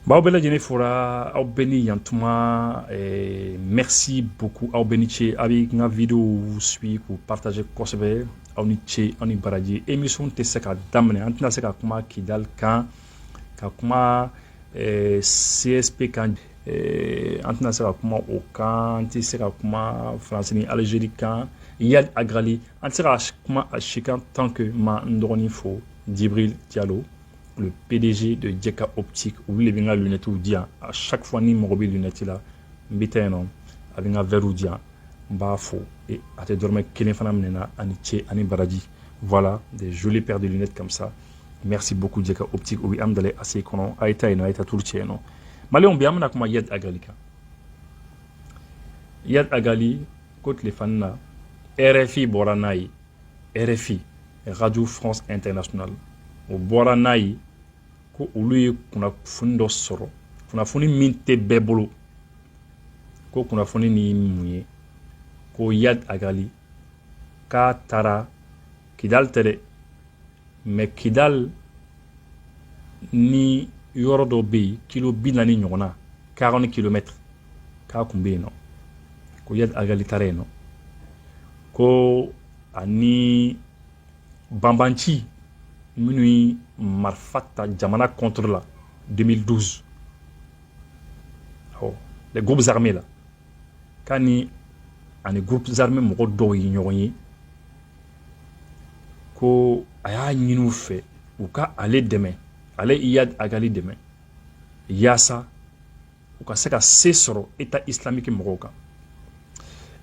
B'aw bɛɛ lajɛlen fora, aw bɛɛ ni yantuma. Merci beaucoup, aw bɛɛ ni ce. A bɛ n ka vidéo suit k'u partager kosɛbɛ. Aw ni ce, aw ni baraji. Émission tɛ se ka daminɛ, an tɛna se ka kuma Kidal kan, ka kuma CSP kan, an tɛna se ka kuma o kan, an tɛ se ka kuma Faransi ni Algérie kan, Iyad Ag Ghali, an tɛ se ka kuma a si kan tant que ma n dɔgɔnin fo, Djibril Diallo, le PDG de Jeka Optique. Olu de bɛ n ka lunettes di yan. À chaque fois ni mago bɛ lunette la, n bɛ taa yen nɔ, a bɛ n ka verre di yan. N b'a fo et a tɛ dɔrɔmɛ kelen fana minɛ na. Ani ce, ani baraji. Voilà des jolies paires de lunettes comme ça. Merci beaucoup, Jeka Optique. O bɛ Amdalaye ACI kɔnɔ. A ye taa yen nɔ, a ye taa turu cɛ yen nɔ. Maliyɛnw, bi an bɛna kuma Iyad Ag Ghali kan. Iyad Ag Ghali ko tile fani na, RFI bɔra n'a ye, RFI, Radio France Internationale, o bɔra n'a ye ko olu ye kunnafoni dɔ sɔrɔ, kunnafoni min tɛ bɛɛ bolo. Ko kunnafoni ni mun ye? Ko Iyad Ag Ghali k'a taara Kidal tɛ dɛ, mais Kidal ni yɔrɔ dɔ bɛ yen, kilo 40 ɲɔgɔnna, 40 kilomètres, k'a kun bɛ yen nɔ. Ko Iyad Ag Ghali taara yen nɔ, ko ani banbanci minnu ye marifa ta jamana contre la 2012, awɔ, les groupes armés la, k'a ni ani groupes armés mɔgɔ dɔw ye ɲɔgɔn ye, ko a y'a ɲini u fɛ u ka ale dɛmɛ, ale Iyad Ag Ghali dɛmɛ, yaasa u ka se ka se sɔrɔ État islamique mɔgɔw kan.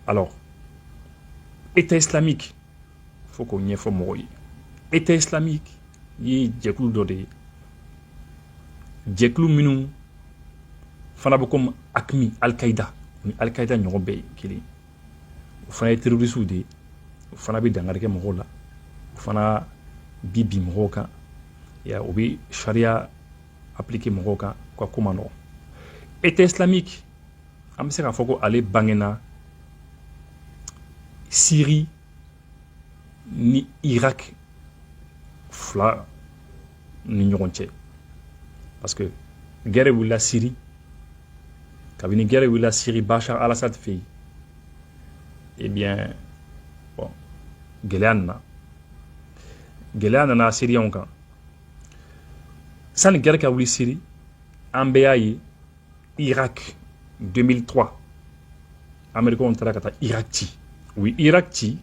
Alors, État islamique, fo k'o ɲɛfɔ mɔgɔw ye, État islamique ye jɛkulu dɔ de ye, jɛkulu minnu fana bɛ komi AQMI, Al-Qaïda ni Al-Qaïda ɲɔgɔn bɛɛ ye kelen. O fana ye terroristes de ye, o fana bɛ dankari kɛ mɔgɔw la, o fana bi bin mɔgɔw kan, o bɛ sariya appliquer mɔgɔw kan, u ka ko man nɔgɔn. État islamique, an bɛ se k'a fɔ ko ale bangena Syrie ni Irak fila ni ɲɔgɔn cɛ, parce que guerre wulila Syrie. Kabini guerre wulila Syrie Bachar al-Assad fɛ yen, eh bien, bon, gɛlɛya nana, gɛlɛya nana Syriens kan. Sani guerre ka wuli Syrie, an bɛɛ y'a ye Irak 2003, Américains taara ka taa Irak ci. U ye Irak ci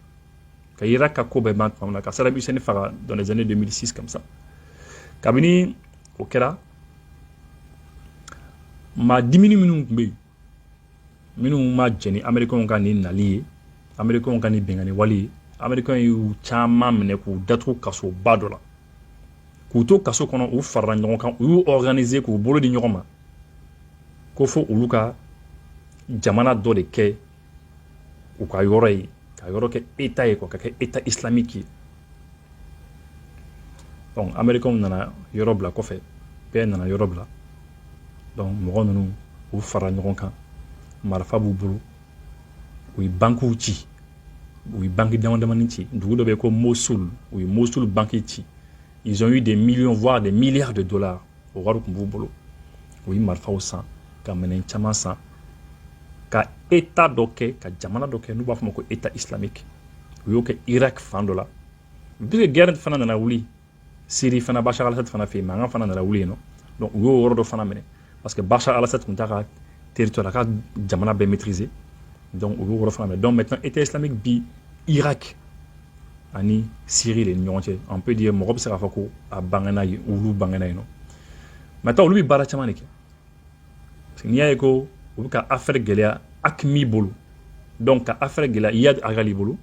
ka Irak ka ko bɛɛ ban tuma min na, ka Saddam Hussein faga dans les années 2006 comme ça, kabini o kɛra, maa dimini minnu tun bɛ yen, minnu ma jɛn ni Américains ka nin nali ye, Américains ka nin binkanni wale ye, Américains y'u caman minɛ k'u datugu kasoba dɔ la, k'u to kaso kɔnɔ. U farala ɲɔgɔn kan, u y'u organiser k'u bolo di ɲɔgɔn ma, ko fo olu ka jamana dɔ de kɛ u ka yɔrɔ ye, ka yɔrɔ kɛ État ye quoi, ka kɛ État islamique ye. Donc Américains nana yɔrɔ bila kɔfɛ, bɛɛ nana yɔrɔ bila. Donc mɔgɔ ninnu, u farala ɲɔgɔn kan, marifa b'u bolo, u ye bankiw ci, u ye banki dama damani ci. Dugu dɔ bɛ yen ko Mosul, u ye Mosul banki ci. Ils ont eu des millions, voire des milliards de dollars. O wari tun b'u bolo. U ye marifaw san, ka minɛn caman san, ka État dɔ kɛ, ka jamana dɔ kɛ n'u b'a fɔ ma ko État islamique. U y'o kɛ Irak fan dɔ la. Puisque guerre fana nana wuli Syrie fana, Bachar al-Assad fana fɛ yen, mankan fana nana wuli yen nɔ. Donc u y'o yɔrɔ dɔ fana minɛ, parce que Bachar al-Assad tun t'a ka territoire, a ka jamana bɛɛ maîtriser. Donc u y'o yɔrɔ fana minɛ. Donc maintenant, État islamique bi Irak ani Syrie de ni ɲɔgɔn cɛ. On peut dire, mɔgɔ bɛ se k'a fɔ ko a bangena yen, olu bangena yen nɔ. Maintenant, olu bɛ baara caman de kɛ, parce que n'i y'a ye ko u bɛ ka affaire gɛlɛya AQMI bolo, donc ka affaire gɛlɛya Iyad Ag Ghali bolo,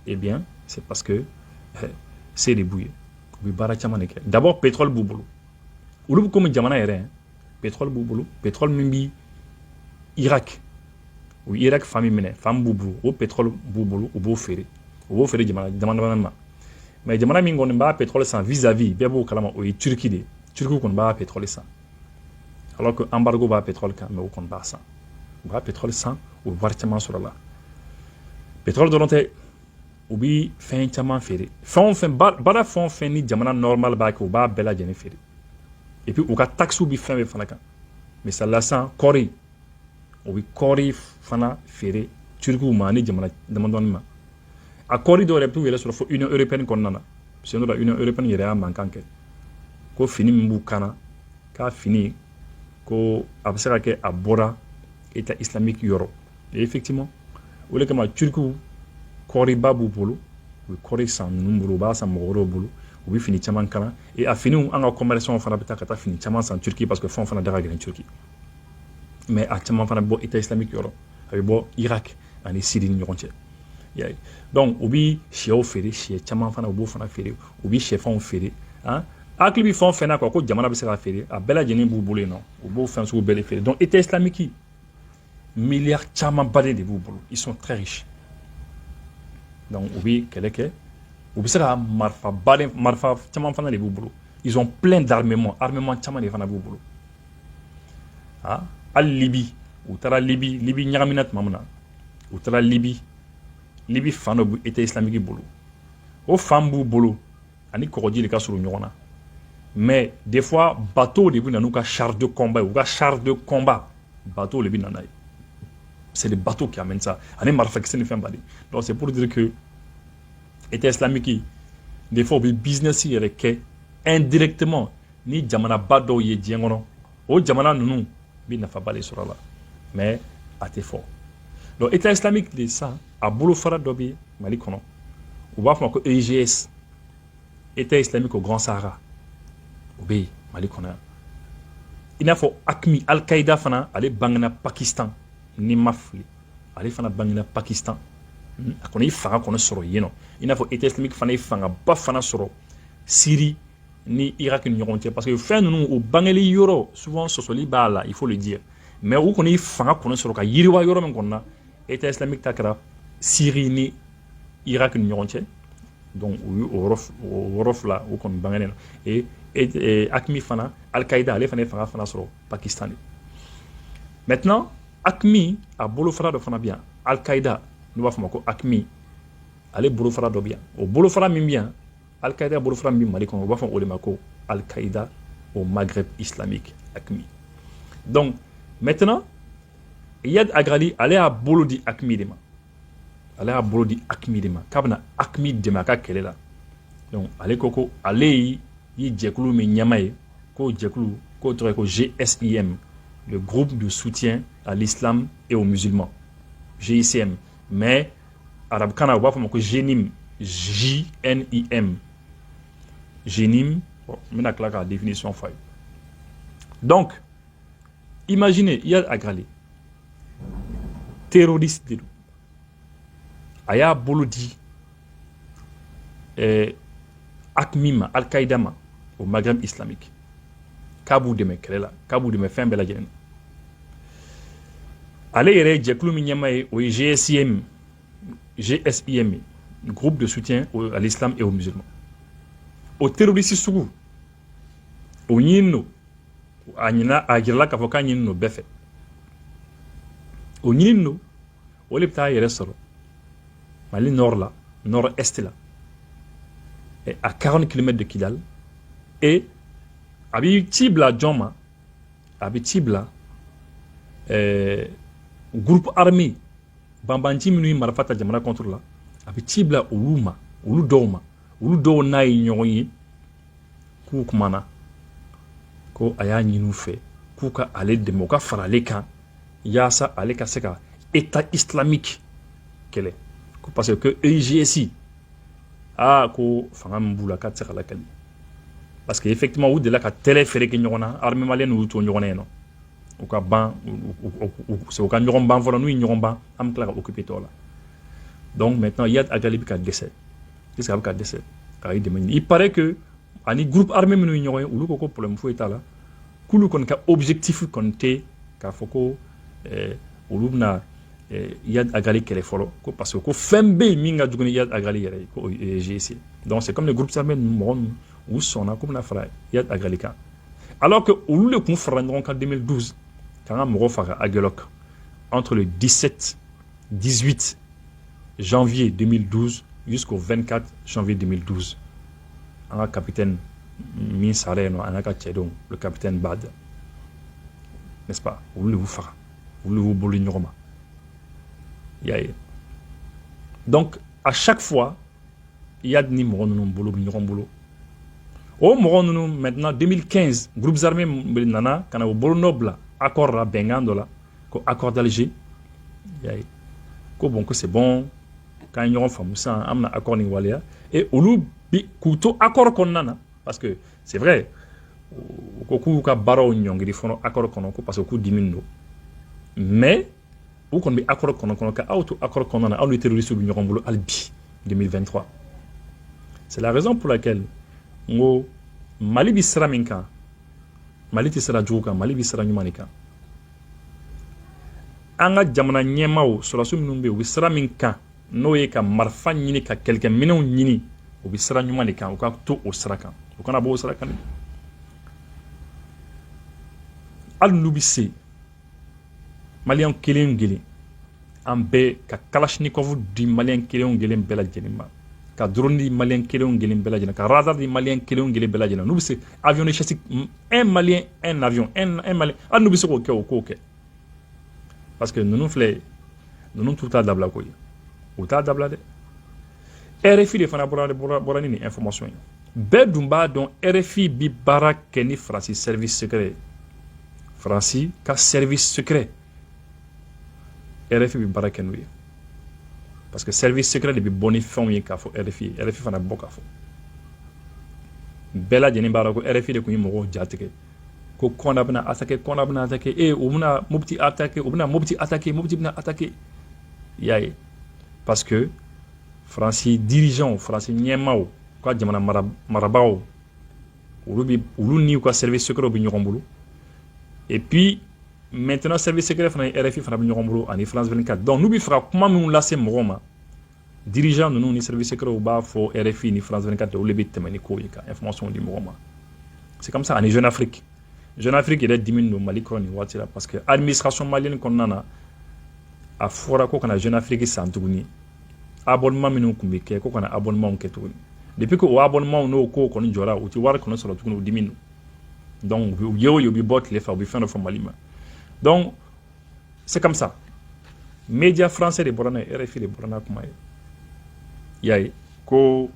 eh bien, c'est parce que se de b'u ye. U bɛ baara caman de kɛ. D'abord, pétrole b'u bolo. Olu bɛ komi jamana yɛrɛ, pétrole b'u bolo, pétrole min bi Irak, u Irak fan min minɛ, fan b'u bolo, o pétrole b'u bolo, u b'o feere, u b'o feere jamana dama damani ma. Mais jamana min kɔni b'a pétrole san vis-à-vis, bɛɛ b'o kalama, o ye Turquie de ye. Turquie kɔni b'a pétrole san, alors que embargo b'a pétrole kan, mais o kɔni b'a san, u b'a pétrole san, u bɛ wari caman sɔrɔ a la. Pétrole dɔrɔn tɛ, u bi fɛn caman feere. Fɛn o fɛn, baara fɛn o fɛn ni jamana normal b'a kɛ, u b'a bɛɛ lajɛlen feere. Et puis u ka taxes bɛ fɛn bɛɛ fana kan. Misali la, sisan kɔɔri, o bɛ kɔɔri fana feere Turikiw ma ani jamana damadɔni ma. A kɔɔri dɔw yɛrɛ bɛ t'u yɛrɛ sɔrɔ fo Union européenne kɔnɔna na. Sen dɔ la, Union européenne yɛrɛ y'a mankan kɛ ko fini min b'u kan, k'a fini ko a bɛ se ka kɛ a bɔra État islamique yɔrɔ. Et effectivement, o de kama Turikiw kɔɔriba b'u bolo, u bɛ kɔɔri san ninnu bolo, u b'a san mɔgɔ wɛrɛw bolo, u bɛ fini caman kala. Et a finiw, an ka commerçants fana bɛ taa ka taa fini caman san Turquie, parce que fɛnw fana da ka gɛlɛn Turquie. Mais a caman fana bɛ bɔ État islamique yɔrɔ, a bɛ bɔ Irak ani Syrie ni ɲɔgɔn cɛ. Donc u bɛ sɛw feere, sɛ caman fana, u b'o fana feere, u bɛ sɛfanw feere. Han, hakili bɛ fɛn o fɛn na quoi, ko jamana bɛ se ka feere, a bɛɛ lajɛlen b'u bolo yen nɔ, u b'o fɛn sugu bɛɛ de feere. Donc État islamique, milliards caman baden de b'u bolo, ils sont très riches. Donc u bɛ kɛlɛ kɛ, u bɛ se ka marifa baden, marifa caman fana de b'u bolo. Ils ont plein d'armement, armement caman de fana b'u bolo. Ah, hali Libi, u taara Libi, Libi ɲagamina tuma min na, u taara Libi, Libi fan dɔ bɛ État islamique bolo. O fan b'u bolo ani kɔgɔji de ka surun ɲɔgɔn na. Mais des fois, bateau de bɛ na n'u ka char de combat ye, u ka char de combat bateau de bɛ na n'a ye. C'est les bateaux qui amènent ça, ani marifakisɛ ni fɛn baden. Donc c'est pour dire que État islamique, des fois, u bɛ business yɛrɛ kɛ indirectement ni jamanaba dɔw ye diɲɛ kɔnɔ. O jamana ninnu bɛ nafaba de sɔrɔ a la, mais a tɛ fɔ. Donc État islamique de sisan, a bolofara dɔ bɛ Mali kɔnɔ, u b'a fɔ ma ko EIGS, État islamique au Grand Sahara. O bɛ yen Mali kɔnɔ yan. I n'a fɔ AQMI, Al-Qaïda fana, ale bangena Pakistan, ni ma fili, ale fana bangena Pakistan. A kɔni ye fanga kɔni sɔrɔ yen nɔ, i n'a fɔ État islamique fana ye fangaba fana sɔrɔ Syrie ni Irak ni ɲɔgɔn cɛ, parce que fɛn ninnu, o bangeli yɔrɔ, souvent sɔsɔli b'a la, il faut le dire. Mais u kɔni ye fanga kɔni sɔrɔ ka yiriwa yɔrɔ min kɔnɔ na, État islamique ta kɛra Syrie ni Irak ni ɲɔgɔn cɛ. Donc u ye o yɔrɔ fila, o kɔni bangenen na. Et AQMI fana, Al-Qaïda, ale fana ye fanga fana sɔrɔ Pakistan de. Maintenant, AQMI a bolofara dɔ fana bɛ yan, Al-Qaïda n'u b'a fɔ ma ko AQMI, ale bolofara dɔ bɛ yan. O bolofara min bɛ yan, Al-Qaïda bolofara min bɛ Mali kɔnɔ, u b'a fɔ o de ma ko Al-Qaïda au Maghreb islamique, AQMI. Donc maintenant, Iyad Ag Ghali, ale y'a bolo di AQMI de ma, ale y'a bolo di AQMI de ma k'a bɛna AQMI dɛmɛ a ka kɛlɛ la. Donc ale ko ko ale ye jɛkulu min ɲɛma ye, k'o jɛkulu k'o tɔgɔ ye ko GSIM, le groupe de soutien à l'islam et aux musulmans, GICM. Mais arabukan na, u b'a fɔ ma ko GNIM, JNIM, GNIM. Bon, n bɛna tila k'a définition fɔ a ye. Donc imaginez, Iyad Ag Ghali, terroriste de don, a y'a bolo di AQMI ma, Al-Qaïda ma au Maghreb islamique, k'a b'u dɛmɛ kɛlɛ la, k'a b'u dɛmɛ fɛn bɛɛ lajɛlen na. Ale yɛrɛ ye jɛkulu min ɲɛma ye, o ye GSIM, GSIM, groupe de soutien à l'islam et aux musulmans. O terroriste sugu, o ɲinin don, a ɲina, a jirala k'a fɔ k'a ɲinin don bɛɛ fɛ, o ɲinin don, o de bɛ taa yɛrɛ sɔrɔ Mali nord la, nord est la, à 40 km de Kidal. Et a bɛ ci bila jɔn ma? A bɛ ci bila groupe armé banbanci minnu ye marifa ta jamana contre la, a bɛ ci bila olu ma, olu dɔw ma, olu dɔw n'a ye ɲɔgɔn ye, k'u kumana, ko a y'a ɲini u fɛ k'u ka ale dɛmɛ, u ka fara ale kan, yaasa ale ka se ka État islamique kɛlɛ, ko parce que EIGS, aa, ko fanga min b'u la, k'a tɛ se ka lakali. Parce que effectivement, u delila ka tɛlɛ feere kɛ ɲɔgɔn na, armée malienne y'u to ɲɔgɔn na yen nɔ, u ka ban, u ka ɲɔgɔn ban fɔlɔ. N'u ye ɲɔgɔn ban, an bɛ tila ka occuper tɔ la. Donc maintenant, Iyad Ag Ghali bɛ ka dɛsɛ. Est ce que a bɛ ka dɛsɛ k'a dɛmɛ ɲini? Il paraît que ani groupe armé minnu ye ɲɔgɔn ye, olu ko ko problème foyi t'a la, k'olu kɔni ka objectif kɔni tɛ k'a fɔ ko olu bɛna Iyad Ag Ghali kɛlɛ fɔlɔ, ko parce que ko fɛn bɛ yen min ka jugu ni Iyad Ag Ghali yɛrɛ ye, ko GIC. Donc c'est comme les groupes armés ninnu, mɔgɔ ninnu, u sɔnna k'u bɛna fara Iyad Ag Ghali kan, alors que olu de tun farala ɲɔgɔn kan 2012 k'an ka mɔgɔw faga Aguelhok entre le 17 18 janvier 2012 jusqu'au 24 janvier 2012. An ka capitaine Min sara yen nɔ, a n'a ka cɛdenw, le capitaine Bad, n'est-ce pas? Olu de y'u faga, olu de y'u bolo ɲɔgɔn ma. I y'a ye? Donc à chaque fois, Iyad ni mɔgɔ ninnu bolo bɛ ɲɔgɔn bolo. O mɔgɔ ninnu, maintenant 2015, groupes armés nana ka na o bolonɔ bila accord la, bɛnkan dɔ la ko accord d'Alger. I y'a ye ko bon, ko c'est bon, k'an ye ɲɔgɔn faamu sisan, an bɛna accord nin waleya. Et olu bi k'u to accord kɔnɔna na, parce que c'est vrai, u ko k'u ka baaraw ɲɔngiri fɔlɔ accord kɔnɔ, ko parce que k'u dimi don, mais u kɔni bɛ accord kɔnɔ ka aw to accord kɔnɔna na, aw ni terroristes bɛ ɲɔgɔn bolo hali bi 2023. C'est la raison pour laquelle n ko Mali bɛ sira min kan, Mali tɛ sira jugu kan, Mali bɛ sira ɲuman de kan. An ka jamana ɲɛmaaw, sɔrɔdasi minnu bɛ yen, u bɛ sira min kan, n'o ye ka marifa ɲini, ka kɛlɛkɛminɛnw ɲini, u bɛ sira ɲuman de kan. U ka to o sira kan, u kana bɔ o sira kan dɛ. Hali n'u bɛ se, Maliyɛn kelen kelen, an bɛɛ ka kalachnikov di Maliyɛn kelen kelen bɛɛ lajɛlen ma, ka drone di Maliyɛn kelen kelen bɛɛ lajɛlen, ka radar di Maliyɛn kelen kelen bɛɛ lajɛlen, n'u bɛ se avion de chasse, un Malien un avion, un Malien, hali n'u bɛ se k'o kɛ, o k'o kɛ, parce que ninnu filɛ, ninnu t'u ta dabila koyi, u t'a dabila dɛ. RFI de fana bɔra ni nin information ye. Bɛɛ dun b'a dɔn, RFI bi baara kɛ ni Faransi service secret ye. Faransi ka service secret, RFI bi baara kɛ n'o ye, parce que service secret de bɛ bɔ ni fɛnw ye k'a fɔ RFI ye. RFI fana bɛ bɔ k'a fɔ. Bɛɛ lajɛlen b'a dɔn ko RFI de tun ye mɔgɔw jatigɛ ko Kɔnda bɛna attaquer, Kɔnda bɛna attaquer, e u bɛna Mopti attaquer, u bɛna Mopti attaquer, Mopti bɛna attaquer. I y'a ye? Parce que Faransi dirigeants, Faransi ɲɛmaaw, u ka jamana marabagaw, olu bi, olu ni u ka service secret bɛ ɲɔgɔn bolo. Et puis maintenant, service secret fana ye RFI fana bɛ ɲɔgɔn bolo ani France 24. Donc n'u bɛ fɛ ka kuma minnu lase mɔgɔw ma, dirigeant ninnu ni service secret b'a fɔ RFI ni France 24, olu de bɛ tɛmɛ ni kow ye ka information di mɔgɔw ma. C'est comme ça. Ani Jeune Afrique. Jeune Afrique yɛrɛ dimi don Mali kɔrɔ nin waati la, parce que administration malienne kɔnɔna na, a fɔra ko kana Jeune Afrique san tuguni. Abonnement minnu tun bɛ kɛ, ko kana abonnement kɛ tuguni. Depuis que o abonnement n'o ko kɔni jɔra, u tɛ wari kɔni sɔrɔ tuguni, u dimi don. Donc u ye o ye, u bɛ bɔ tile fɛ, u bɛ fɛn dɔ fɔ Mali ma. Donc c'est comme ça. Média français de bɔra n'a ye, RFI de bɔra n'a kuma ye. I y'a ye ko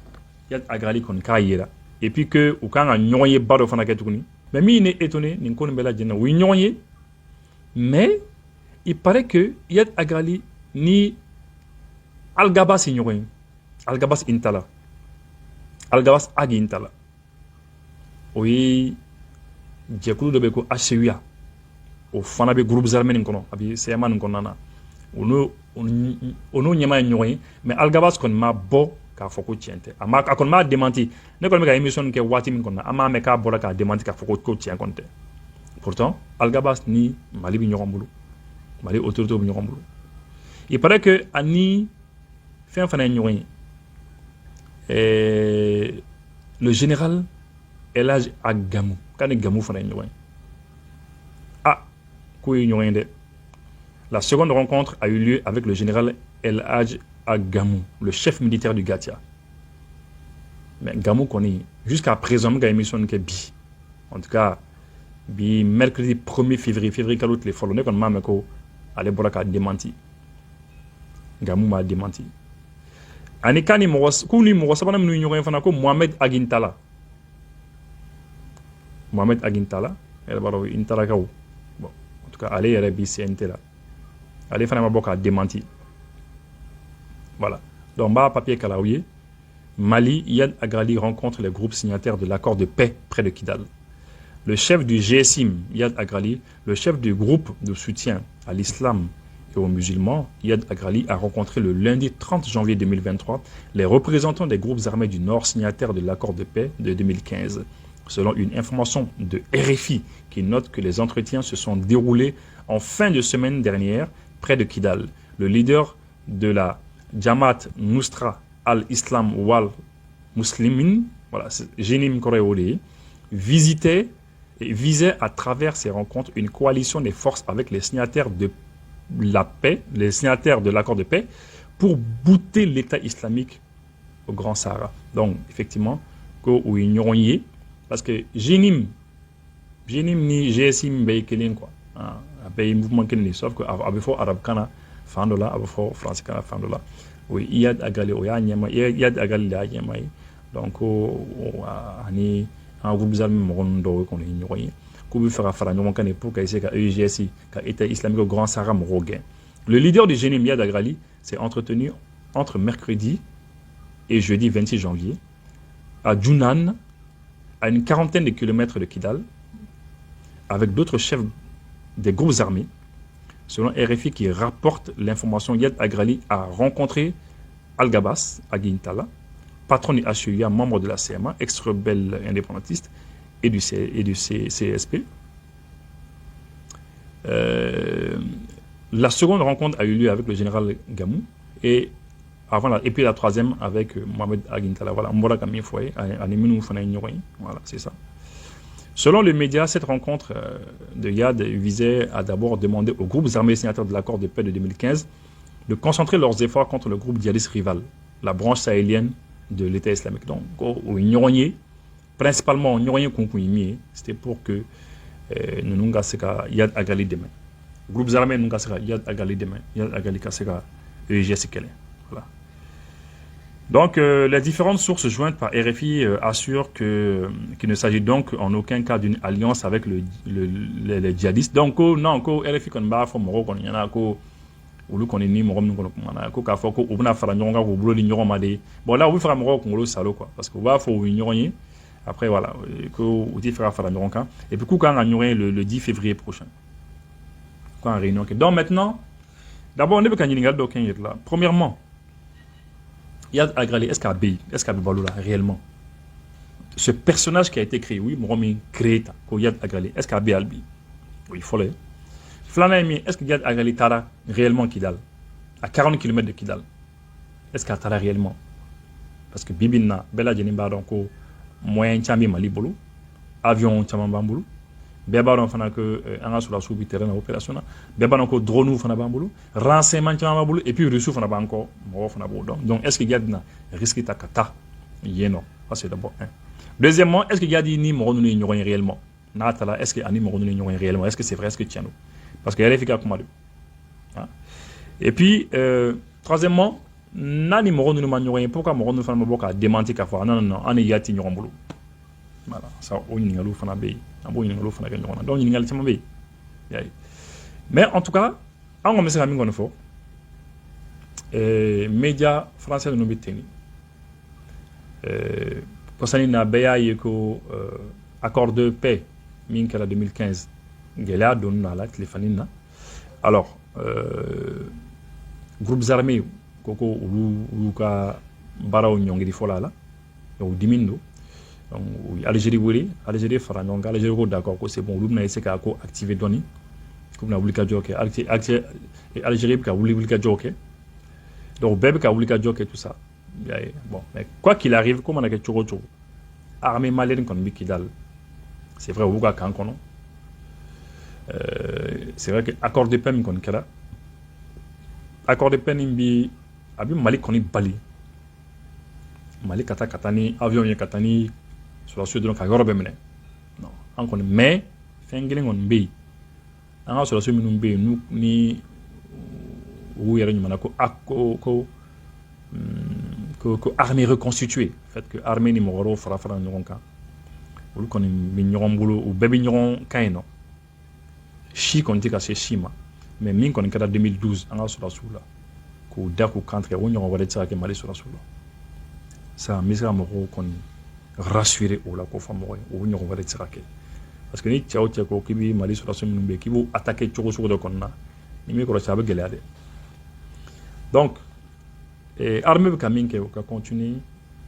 Iyad Ag Ghali kɔni k'a yera, et puis que u kan ka ɲɔgɔn ye ba dɔ fana kɛ tuguni. Mais min ye ne étonné nin ko nin bɛɛ lajɛlen na, u ye ɲɔgɔn ye, mais il paraît que Iyad Ag Ghali ni Alghabass ye ɲɔgɔn ye. Alghabass Intalla, Alghabass Ag Intalla, o ye jɛkulu dɔ bɛ ko HCUA, o fana bɛ groupes armés nin kɔnɔ, a bɛ CMA nin kɔnɔna na. O n'o ɲɛmaa ye ɲɔgɔn ye, mais Alghabass kɔni ma bɔ k'a fɔ ko tiɲɛ tɛ. A ma, a kɔni m'a démenti. Ne kɔni bɛ ka émission kɛ waati min kɔnɔ, an m'a mɛn k'a bɔra k'a démenti, k'a fɔ ko tiɲɛ kɔni tɛ. Pourtant Alghabass ni Mali bɛ ɲɔgɔn bolo, Mali autorité bɛ ɲɔgɔn bolo. Il paraît que ani fɛn fana ye ɲɔgɔn ye, le général Elhadj Ag Gamou, k'a ni Gamou fana ye ɲɔgɔn ye. Ah, k'o ye ɲɔgɔn ye dɛ. La seconde rencontre a eu lieu avec le général El Hadj Ag Gamou, le chef militaire du Gatia. Mais Gamou kɔni, jusqu'à présent, n bɛ ka émission kɛ bi, en tout cas bi mercredi 1er février, février kalo tile fɔlɔ, ne kɔni m'a mɛn ko ale bɔra k'a démenti. Gamou m'a démenti. Ani k'a ni mɔgɔ, k'u ni mɔgɔ sabanan minnu ye ɲɔgɔn ye fana, ko Mohamed Ag Intalla. Mohamed Ag Intalla, yɛrɛ b'a dɔn Intalakaw. Bon, en tout cas ale yɛrɛ bi CNT la, ale fana ma bɔ k'a démenti. Voilà. Donc n b'a papier kalan aw ye. Mali, Iyad Ag Ghali rencontre les groupes signataires de l'accord de paix près de Kidal. Le chef du GSIM, Iyad Ag Ghali, le chef du groupe de soutien à l'islam et aux musulmans, Iyad Ag Ghali, a rencontré le lundi 30 janvier 2023 les représentants des groupes armés du Nord signataires de l'accord de paix de 2015. Selon une information de RFI qui note que les entretiens se sont déroulés en fin de semaine dernière près de Kidal. Le leader de la Jamaat Nusra al-Islam wal Muslimin, voilà, JNIM kɔrɔ, visitait et visait à travers ces rencontres une coalition des forces avec les signataires de la paix, les signataires de l'accord de paix, pour bouter l'État islamique au Grand Sahara. Donc, effectivement, ko u ye ɲɔgɔn ye. Parce que JNIM ni GSIM bɛɛ ye kelen quoi. A bɛɛ ye mouvement kelen de, sauf que a bɛ fɔ arabukan na fan dɔ la, a bɛ fɔ français na fan dɔ la. O ye Iyad Ag Ghali, o y'a ɲɛma, Iyad Ag Ghali de y'a ɲɛma ye. Donc ko ani an ka groupe armé mɔgɔ ninnu dɔw kɔni ye ɲɔgɔn ye, k'u bɛ fɛ ka fara ɲɔgɔn kan de pour ka essayer ka EIGS, ka État islamique Grand Sahara mɔgɔw gɛn. Le leader du JNIM, Iyad Ag Ghali, s'est entretenu entre mercredi et jeudi 26 janvier à Djounan, à une quarantaine de kilomètres de Kidal, avec d'autres chefs des groupes armés. Selon RFI qui rapporte l'information, Iyad Ag Ghali a rencontré Alghabass Ag Intalla, patron du HUA, membre de la CMA, ex-rebelle indépendantiste, et du CSP. La seconde rencontre a eu lieu avec le général Gamou et puis la troisième avec Mohamed Ag Intalla. Voilà, voilà, c'est ça. Selon le média, cette rencontre de Iyad visait à d'abord demander aux groupes armés signataires de l'accord de paix de 2015 de concentrer leurs efforts contre le groupe djihadiste rival, la branche sahélienne de l'État islamique. Donc, o ɲɔgɔn principalement ɲɔgɔn ye kun ye min ye, c'était pour que ninnu ka se ka Iyad Ag Ghali dɛmɛ, groupes armés ninnu ka se ka Iyad Ag Ghali dɛmɛ, Iyad Ag Ghali ka se ka EIGS kɛlɛ. Voilà. Donc, les différentes sources jointes par RFI assurent qu'il ne s'agit donc en aucun cas d'une alliance avec les djihadistes. Donc, ko, non, ko RFI kɔni b'a fɔ mɔgɔw kɔni ɲɛna ko olu kɔni ni mɔgɔ minnu kɔni kumana, ko k'a fɔ ko u bɛna fara ɲɔgɔn kan k'u bolo di ɲɔgɔn ma de. Bon, là, u bɛ fɛ ka mɔgɔw kunkolo salo quoi, parce que u b'a fɔ u ye ɲɔgɔn ye. Après, voilà, ko u tɛ fɛ ka fara ɲɔgɔn kan. Et puis k'u kan ka ɲɔgɔn ye le 10 février prochain. Quoi, en réunion. Donc maintenant, d'abord, ne bɛ ka ɲininkali dɔ kɛ n yɛrɛ la. Premièrement, Iyad Ag Ghali, est-ce qu'a bɛ yen? Est-ce qu'a bɛ balo la réellement? Ce personnage qui a été créé, oui, mɔgɔ min créé ta, ko Iyad Ag Ghali, est-ce qu'a bɛ hali bi? O ye fɔlɔ ye. Filanan ye min ye, est-ce que Iyad Ag Ghali taara réellement Kidal? À 40 km de Kidal. Est-ce qu'a taara réellement? Parce que bi bi in na, bɛɛ lajɛlen b'a dɔn ko moyen caman bɛ Mali bolo, avion caman b'an bolo. Bɛɛ b'a dɔn fana que an ka sɔrɔdasiw bɛ terrain na, opération na. Bɛɛ b'a dɔn ko drone fana b'an bolo, renseignement caman b'an bolo, et puis Russe fana b'an kɔ, mɔgɔw fana b'o dɔn. Donc est-ce que Iyad bɛna risque ta ka taa yen nɔ? Ça, c'est d'abord un. Deuxièmement, est-ce que Iyad ni mɔgɔ ninnu ye ɲɔgɔn ye réellement? N'a taara, est-ce que ani mɔgɔ ninnu ye ɲɔgɔn ye réellement? Est-ce que c'est vrai? Est-ce que tiɲɛ don? Parce que RFI ka kuma don. Et puis, troisièmement, n'a ni mɔgɔ ninnu ma ɲɔgɔn ye, pourquoi mɔgɔ ninnu fana ma bɔ k'a démentir, k'a fɔ: ah, non, non, non, an ni Iyad tɛ ɲɔgɔn bolo? Voilà, ça, o ɲininkaliw fana bɛ yen, an b'o ɲininkaliw fana kɛ ɲɔgɔn na. Donc ɲininkali caman bɛ yen, y'a ye. Mais en tout cas, an kɔni bɛ se ka min kɔni fɔ, média français ninnu bɛ ten de. Kɔsani na, bɛɛ y'a ye ko accord de paix min kɛra 2015, gɛlɛya donna a la tilefani na. Alors, groupes armés ko olu y'u ka baaraw ɲɔngiri fɔlɔ a la, donc dimi don. Donc u ye Algérie wele, Algérie fara ɲɔgɔn kan, Algérie ko d'accord, ko c'est bon, olu bɛna essayer k'a ko activer dɔɔni, k'u bɛna wulikajɔ kɛ. Algérie bɛ ka wuli wulikajɔ kɛ, donc bɛɛ bɛ ka wulikajɔ kɛ, tout ça. Bon, mais quoi qu'il arrive, ko mana kɛ cogo o cogo, armée malienne kɔni bɛ Kidal. C'est vrai, u b'u ka camp kɔnɔ. C'est vrai que accord de paix min kɔni kɛra, accord de paix nin bi, a bɛ Mali kɔni bali, Mali ka taa ni avion ye, ka taa ni sɔrɔdasiw dɔrɔn ka yɔrɔ bɛɛ minɛ. Non, an kɔni, mais fɛn kelen kɔni bɛ yen, an ka sɔrɔdasi minnu bɛ yen, n'u ni u yɛrɛ ɲuman ko ko armée reconstituée, fait que armée ni mɔgɔ wɛrɛw fara fara ɲɔgɔn kan, olu kɔni bɛ ɲɔgɔn bolo, u bɛɛ bɛ ɲɔgɔn kan yen nɔ, si kɔni tɛ ka se si ma. Mais min kɔni kɛra 2012 an ka sɔrɔdasiw la, k'u da k'u kan tigɛ, o ɲɔgɔn wɛrɛ tɛ se ka kɛ Mali sɔrɔdasiw la. Sa, n bɛ se ka mɔgɔw kɔni rassurer o la, k'o fɔ mɔgɔ ye, o ɲɔgɔn wɛrɛ tɛ se ka kɛ, parce que ni cɛ o cɛ ko k'i bɛ Mali sɔrɔdasi minnu bɛ yen, k'i b'u attaquer cogo sugu dɔ kɔnɔna na, ni m'i kɔlɔsi, a bɛ gɛlɛya dɛ. Donc armée bɛ ka min kɛ, u ka continuer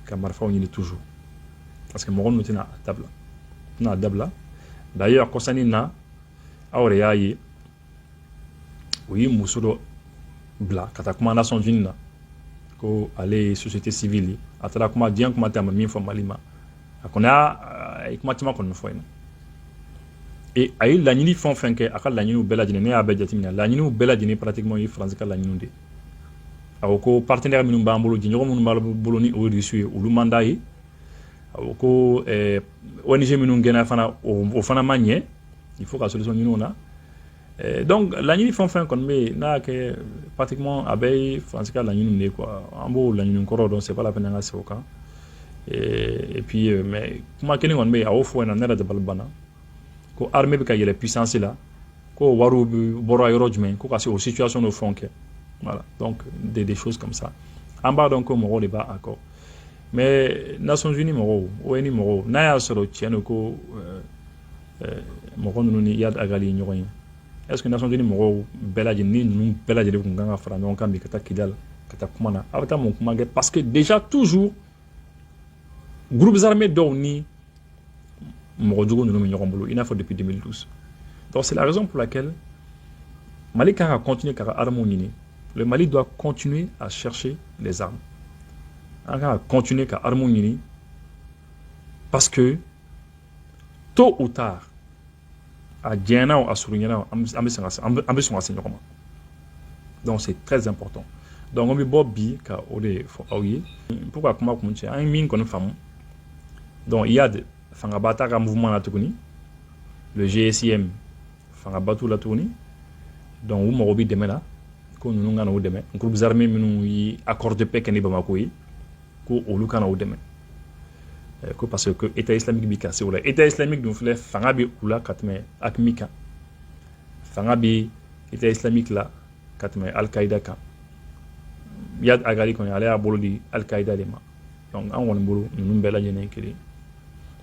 ka marifaw ɲini toujours, parce que mɔgɔ ninnu tɛna a dabila, tɛna a dabila. D'ailleurs, kɔsani na, aw yɛrɛ y'a ye, u ye muso dɔ bila ka taa kuma Nations Unies na, ko ale ye société civile ye. A taara kuma, diɲɛ kuma tɛ, a ma min fɔ Mali ma. A kɔni y'a, a ye kuma caman kɔni fɔ yen nɔ, et a ye laɲini fɛn o fɛn kɛ, a ka laɲiniw bɛɛ lajɛlen, ne y'a bɛɛ jateminɛ, laɲiniw bɛɛ lajɛlen pratiquement ye Faransi ka laɲiniw de ye. A ko ko partenaire minnu b'an bolo, jɛɲɔgɔn minnu b'an bolo, ni o ye Russe ye, olu man d'a ye. Ko ONG minnu gɛnna fana, o fana ma ɲɛ. Il faut ka solution ɲini o na. Donc laɲini fɛn o fɛn kɔni bɛ yen n'a y'a kɛ, pratiquement a bɛɛ ye Faransi ka laɲini de ye quoi. An b'o laɲini kɔrɔ dɔn, c'est pas la peine an ka segin o kan. Et puis mais kuma kelen kɔni bɛ yen, a y'o fɔ ɲɛna, ne yɛrɛ dabali banna, ko armée bɛ ka yɛlɛ puissance la, ko wariw bɔra yɔrɔ jumɛn, ko ka se o situation dɔ fɛnw kɛ. Voilà, donc des choses comme ça, an b'a dɔn ko mɔgɔw de b'a a kɔ. Mais Nations Unies mɔgɔw, ONU mɔgɔw, n'a y'a sɔrɔ tiɲɛ don ko mɔgɔ ninnu ni Iyad Ag Ghali ye ɲɔgɔn ye, est ce que Nations Unies mɔgɔw bɛɛ lajɛlen ni ninnu bɛɛ lajɛlen tun kan ka fara ɲɔgɔn kan bi ka taa Kidal, ka taa kuma na? A bɛ taa mun kuma kɛ? Parce que déjà toujours groupes armés dɔw ni mɔgɔ jugu ninnu bɛ ɲɔgɔn bolo, i n'a fɔ depuis 2012. Donc c'est la raison pour laquelle Mali kan ka continuer k'a ka armes ɲini. Le Mali doit continuer à chercher les armes. An kan ka continuer ka armes ɲini parce que tôt ou tard, a janyana o, a surunyana o, an bɛ sɔn ka se ɲɔgɔn ma. Donc c'est très important. Donc an bɛ bɔ bi ka o de fɔ aw ye pour ka kuma kun cɛ. An ye min kɔni faamu, donc Iyad fangaba t'a ka mouvement na tuguni, le GSIM fangaba t'u la tuguni. Donc u mago bɛ dɛmɛ la, ko ninnu ka na u dɛmɛ. Groupes armés minnu ye accord de paix kɛ ni Bamako ye, ko olu ka na u dɛmɛ, ko parce que État islamique bi ka se o la. État islamique dun filɛ, fanga bɛ u la ka tɛmɛ AQMI kan, fanga bɛ État islamique la ka tɛmɛ Al-Qaïda kan. Iyad Ag Ghali kɔni, ale y'a bolo di Al-Qaïda de ma. Donc an kɔni bolo, ninnu bɛɛ lajɛlen ye kelen.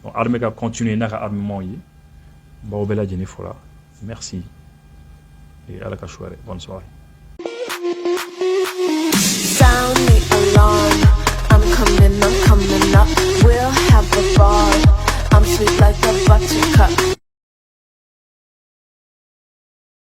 Donc armée ka continuer n'a ka armement ye. N b'aw bɛɛ lajɛlen fo la. Merci et Ala ka su hɛrɛ. Bonne soirée. Sound the alarm. I'm coming up. We'll have a ball. I'm sweet like a buttercup.